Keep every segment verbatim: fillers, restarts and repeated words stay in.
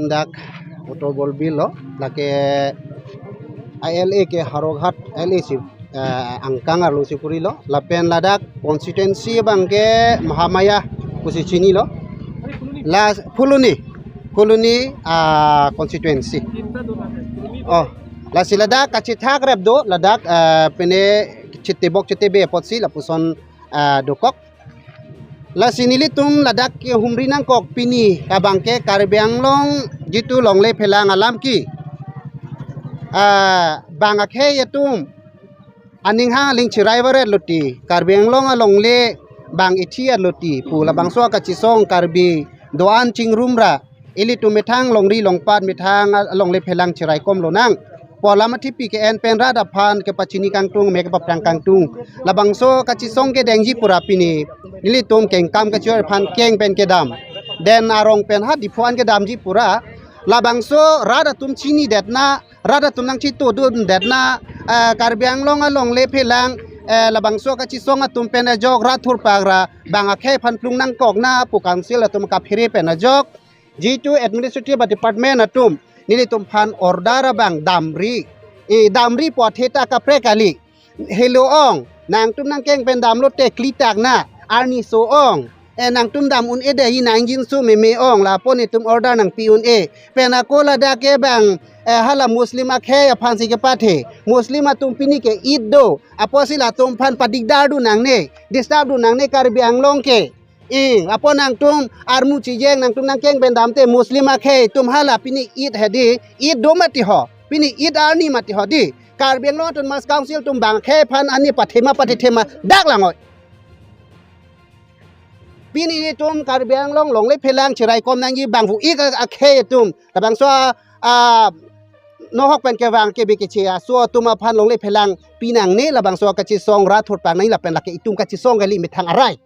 Dak Uttor Borbil lo, lake a L A ke Howraghat L A si, eh, angkang arlo si puri lo, lapen ladak constituency abang ke Mahamaya pusi chini lo, la Phuloni, Phuloni, ah, constituency. Oh, lasi ladak kachethak rep do, ladak, eh, pine chetebok chetebe apotsi lapuson, eh, dokok. Lasi nelitum ladak ke humri nangkok pini abang ke Karbi Anglong jitu longle phelang alam ke, ah, bang akhei atum aning hang aling chirai varet lo ti, Karbi Anglong alongle bang ithi lo ti pu labangso kachesong Karbi do-an chingrum ra ilitum methang longri longpat methang alongle phelang chirai kom lonang. Pu alam athipi ke-en pen rat aphan kepachini kangtung, me kepaphrang kangtung. Labangso kachesong kedengji pura pini nelitum kengkam kachor aphan keng pen kedam. Den arong pen ha Diphu an kedamji pura. Labangso rat atum chinidetna, rat atum nangchitudundetna, eh, Karbi Anglong alongle phelang, eh, labangso kachesong atum pen ajok rat thurpak ra bang akhei aphan plung nangkokna pu council atum kaphere pen ajok jitu administrative department atum nelitum aphan order abang damri. E damri pu athe ta kaprek kali. Helo ong, nangtum nangkeng pen damlo te klitak na, arni so ong. E nangtum dam un-e dei, nang jin so meme ong, lapu netum order nangpi un-e. Pen ako ladak ke bang, eh, hala Muslim akhei aphan si kepathe. Muslim atum pini ke Eid do, apotsi latum aphan padigdar dun nangne, disturb dun nangne Karbi Anglong ke. Ing, apot nangtum armu chijeng nangtum nangkeng pen damte Muslim akhei atum hala pini Eid hedi, Eid do mati ho, pini Eid arni mati ho di. Karbi Anglong Autonomous Council atum bang akhei aphan ani pathema pathethema dak lang oi. Pini itum Karbi Anglong longle phelang chirai kom nangji bang pu ik akhei atum. Labangso, ah, nohok pen kevang kebe keche aso atum aphan longle phelang pinangne labangso kachesong rat thurpak nangji lapen lake itum kachesong kali methang arai.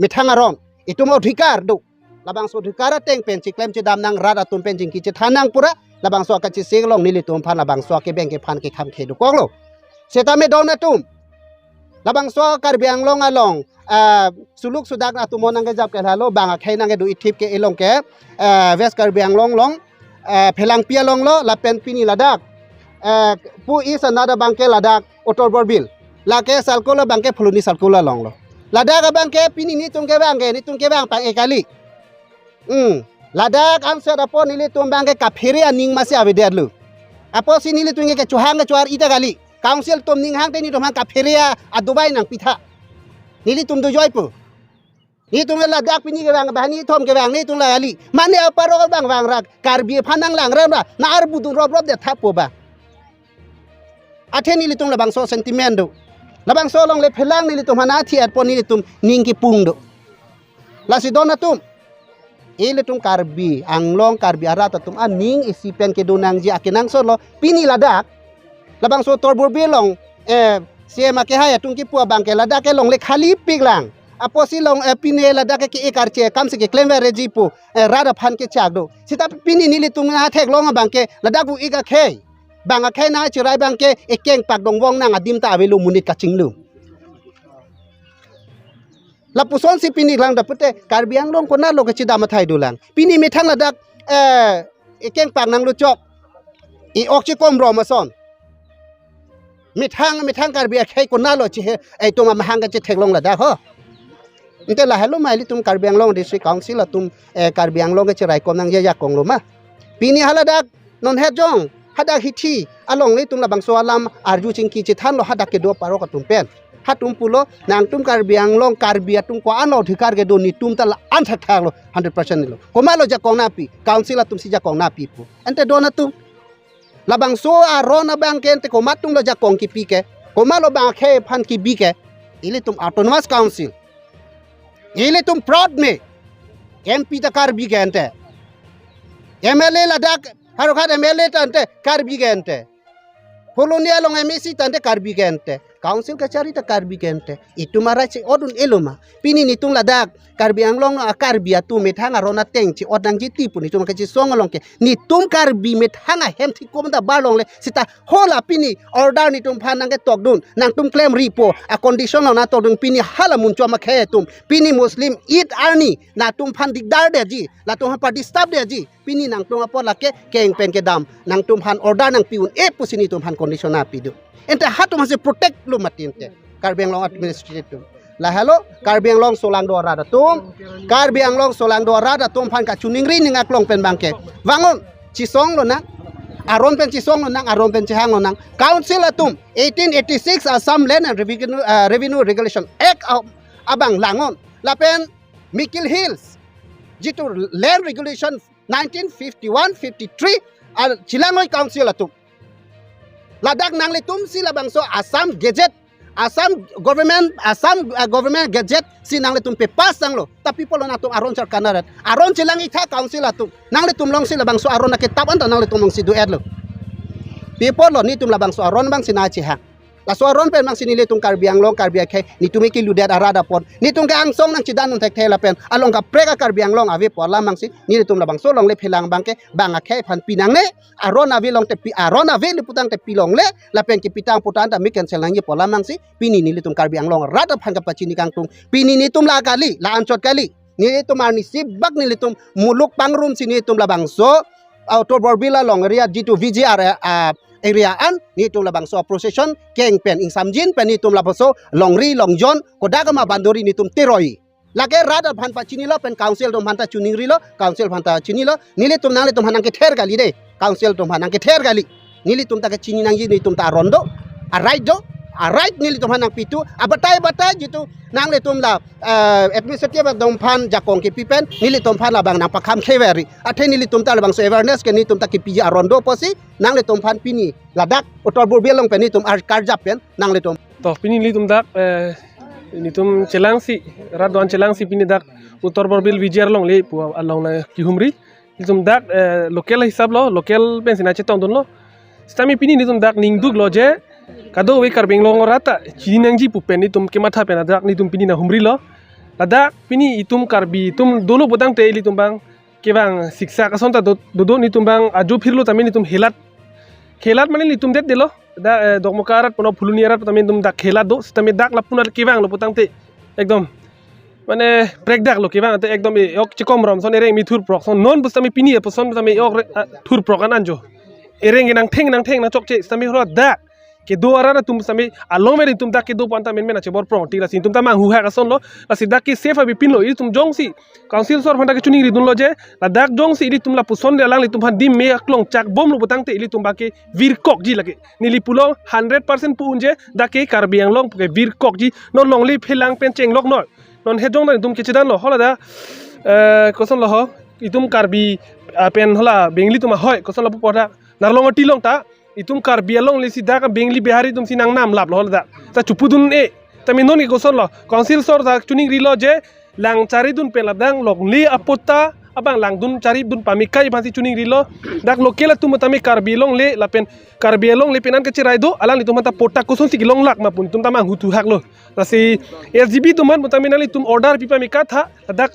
Methang arong, itum odhikar do. Labangso odhikar ateng pen chiklem chedam nang, rat atum pen chingki chethan nang pura, labangso kachesik along nelitum aphan labangso kebeng kephan kekham khe dokok lo. Setame don atum. Labangso Karbi Anglong along, eh, suluk sudak atum nangkejap ke lalo, bang akhei nangkedo ithip ke elong ke, eh, West Karbi Anglong along, eh, phelangpi along lo, lapen pini ladak. Eh, pu East another abang ke ladak Uttor Borbil. Lake circle abang ke Phuloni circle along lo. Ladak abang ke pini netum kevang ke, netum kevang pang-e kali. Hmm. Ladak anset apot nelitum abang ke kaphere aning masi avedet lo. Apotsi nelitum ke kechohang kechohar ita kali. Council atum ning hangte netum aphan kaphere a, adubai nangpitha. Nelitum dojoi pu. Netum ladak pini kevang, bahani thom kevang netum la kali. Mane aparo bang vang ra Karbi aphan nanglang rem ra, na arbu dun rop rop det thapo ba. Athe nelitum labangso sentiment do. Labangso longle phelang nelitum aphan athi apot nelitum ning kipung do. Lasi don atum. Ilitum Karbi Anglong, Karbi arat atum aning isi pen kedo nangji akenangsot lo. Pini ladak labangso Uttor Borbil along, eh, C M akehai atum kipu abang ke ladak ke longle khali pik lang. Apotsi long, eh, pine ladak ke ke-e karche kam si keklem vereji pu, eh, rat aphan kechak do. Seta pini nelitum athek long abang ke ladak pu ik akhei. Bang akhei nangchirai abang ke ekeng pak dongvong nang adim ta avelo monit kachinglu. Lapuson si pini lang dapute Karbi Anglong konatlo kechedam athai dolang. Pini methang ladak, eh, ekeng pak nangluchok. E-ok chikom rom ason. Methang, methang Karbi akhei konatlo chihe, eh, itum amahang kachetheklong ladak ho. Ante lahelo ma ilitum Karbi Anglong District Council atum, eh, Karbi Anglong kacherai kom nangji ajakong lo ma. Pini haladak non het jong, hadak hithi along nelitum labangso alam arju chingki chethan lo hadak kedo parok atum pen. Hatum pulo, nangtum Karbi Anglong, Karbi atum ko-an lo odhikar kedo, netum ta la-an thakthak lo, hundred percent lo. Komatlo jakong nangpi, council atum si jakong nangpi pu. Ante don atum. Labangso aron abang ke ante komat atum lo jakong kipi ke. Komatlo bang akhei aphan kibi ke. Ilitum Autonomous Council. Ilitum proud me. M P ta Karbi ke ante. M L A ladak, Howraghat M L A ta ante Karbi ke ante. Phuloni along M A C ta ante Karbi ke ante. Council kachari ta Karbi ke ante. Itum arai che-ot un-elo ma. Pini netum ladak Karbi Anglong a-Karbi atum methang aron ateng che-ot nangji ti pu netum kachesong along ke. Netum Karbi methang ahem thik kom ta bar longle seta hala pini order netum aphan nangketokdun, nangtum klemripo, a-condition along nangtokdun, pini hala munchom akhei atum, pini Muslim Eid arni, nangtum aphan dikdar detji, nangtum aphan pa-disturb detji, pini nangtum apot lake keng pen kedam, nangtum aphan order nangpi un-e pusi netum aphan condition nangpidun. Ante hatum aphansi protect lo mati ante Karbi Anglong administrative atum. Lahelo Karbi Anglong solangdo arat atum, Karbi Anglong solangdo arat atum aphan kachiningri ning aklong pen abangke. Vang un, chesong lonang, aron pen chesong lonang, aron pen chehang lonang. Council atum eighteen eighty-six Assam Land and Revenue, uh, Revenue Regulation Act a-, abang lang un. Lapen Mikir Hills jitu Land Regulation nineteen fifty-one fifty-three a chelang noi council atum. Ladak nanglitumsi labangso Assam Gazette, Assam government, Assam, uh, government gazette si nanglitum pe-pass tanglo. Ta pi apotlo nangtum aron charkanaret? Aron chelang-iktha council atum. Nanglitum alongsi labangso aron aketap anta nanglitum alongsi do-etlo. Pi apotlo netum labangso aron abangsi nangchehang? Laso aron pen abangsi nelitum Karbi Anglong, Karbi akhei, netum ke keludet arat apot, netum ke angsong nangchedan un thekthe lapen along kaprek a-Karbi Anglong ave pu alam abangsi nelitum labangso longle phelang abangke bang akhei aphan pinangne, aron ave long te pi, aron ave le putang te pi longle, lapen kepitang putang ta mi cancel nangji pu alam abangsi pini nelitum Karbi Anglong arat aphan kapachini kangtung. Pini netum la kali, la anchot kali. Nelitum arnisi bak nelitum muluk pangrumsi nelitum labangso, uh, Uttar Borbil along area jitu V G R, uh, area an netum labangso procession keng pen ingsamjin pen netum labangso longri longjon kodak ama bandori netum teroi. Lake rat aphan pachinilo pen council atum aphan ta chiningrilo, council aphan ta chinilo, nelitum nanglitum aphan nangkether kali de, council atum aphan nangkether kali. Nelitum ta kachini nangji, netum ta aron do, a-right do, a-right nelitum aphan nangpitu, abatai batai jitu nanglitum la, eh, administrative atum aphan jakong kepi pen, nelitum aphan labang nangpakham kheveri. Athe nelitum ta labangso awareness ke netum ta kepiji aron do pusi, nanglitum aphan pini ladak Uttar Borbil along pen netum ar karjap pen nanglitum. To, pini nelitum dak, eh, netum chelangsi, rat do-an chelangsi pini dak Uttar Borbil V G R longle pu along nangkehumri. Netum dak, eh, local hisap lo, local pensi nangchetongdunlo. Sitame pini netum dak ningduklo je kadokave Karbi Anglong arat ta chini nangji pu pen netum kematha pen dak netum pini nanghumrilo. Ladak pini itum Karbi atum dolo putangte ilitum abang kevang siksa ason ta do, dodo, netum abang ajo phirlo tame netum helat. Helat mane netum det detlo. Dak, eh, Dokmoka arat punon Phuloni arat tame netum dak helat do, sitame dak lapu-an kevanglo putangte ekdom mane prekdaklo kevang te ekdom e-ok chekomrom ason, ereng mi thurprok ason. Non pusitame pini apuson pusitame e-ok re-, ah, thurprok an anjo. Ereng ke nangtheng nangtheng nangchokche sitame hala dak kedo arat atum sitame along me netum dak kedo pu anta menmen achebor prong ti, lasi netum ta manghuhak asonlo. Lasi dak ke safe ave pinlo, itum jongsi council asor aphan dak kachiningridunlo je ladak jongsi ilitum lapuson de alanglitum aphan dim me aklong chakbomlo putangte ilitum abangke virkokji lake. Neli pulo hundred percent pu unje dak ke Karbi Anglong ke virkokji. Non longle phelang pen chenglok noi. Non hejong dan itum kechedanlo hala dak, eh, kosonlo ho, itum Karbi, ah, pen hala Bengali atum ahoi kosonlo pu dak Narlong Ati along ta itum Karbi along lesi dak Bengali Bihari atumsi nangnamlaplo hala dak. Ta chepudun-e. Tame non ke kosonlo, council asor ta chiningrilo je lang charidun pen labang longle apatta abang langdun charidun pame kai aphansi chiningrilo. Dak local atum tame Karbi longle lapen Karbi longle pen an kacherai do, alanglitum aphan ta patta kosonsi kelonglak ma pu netum ta manghuthuhaklo. Lasi S G B atum aphan tame nanglitum order pi pame katha, dak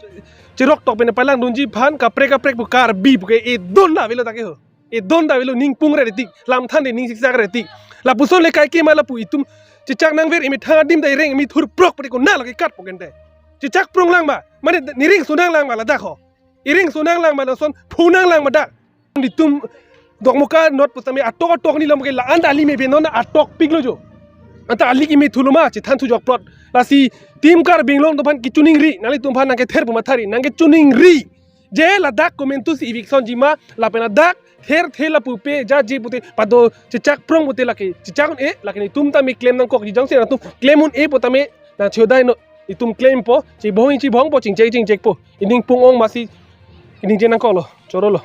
cheroktok pen palangdunji aphan kaprek kaprek pu Karbi pu ke edon ta avelo dak ke ho. Edon ta avelo, ning pung re tik, lam than de ning siksak re tik. Lapuson le kaike ma lapu itum chechak nangver, emethang adim ta ereng mi thurprok pade konat lake kat pokente. Chechak prong lang ma, mane nireng sonang lang ma ladak ho. Ereng sonang lang ma lason phunang lang ma dak. Itum Dokmoka North pusitame atok atok ni lam ke la-an ta ali me benon atok piklo jo. Anta ali kimi thuluma chethan thujok plot. Lasi itum Karbi Anglong atum aphan kachiningri, nanglitum aphan nangkether pu mathari, nangkachiningri. Je ladak komantusi eviction ji ma, lapen ladak therthe lapu pe jaje pute pado chechak prong pute lake chechak un-e, lake netum tame klem nangkokji, jongsi nangtum klem un-e pu tame nangchehodai non, itum klempo, chibong chibongpo, chingchek chingchekpo. Ining pung-ong masi, ining je nangkoklo, chorolo.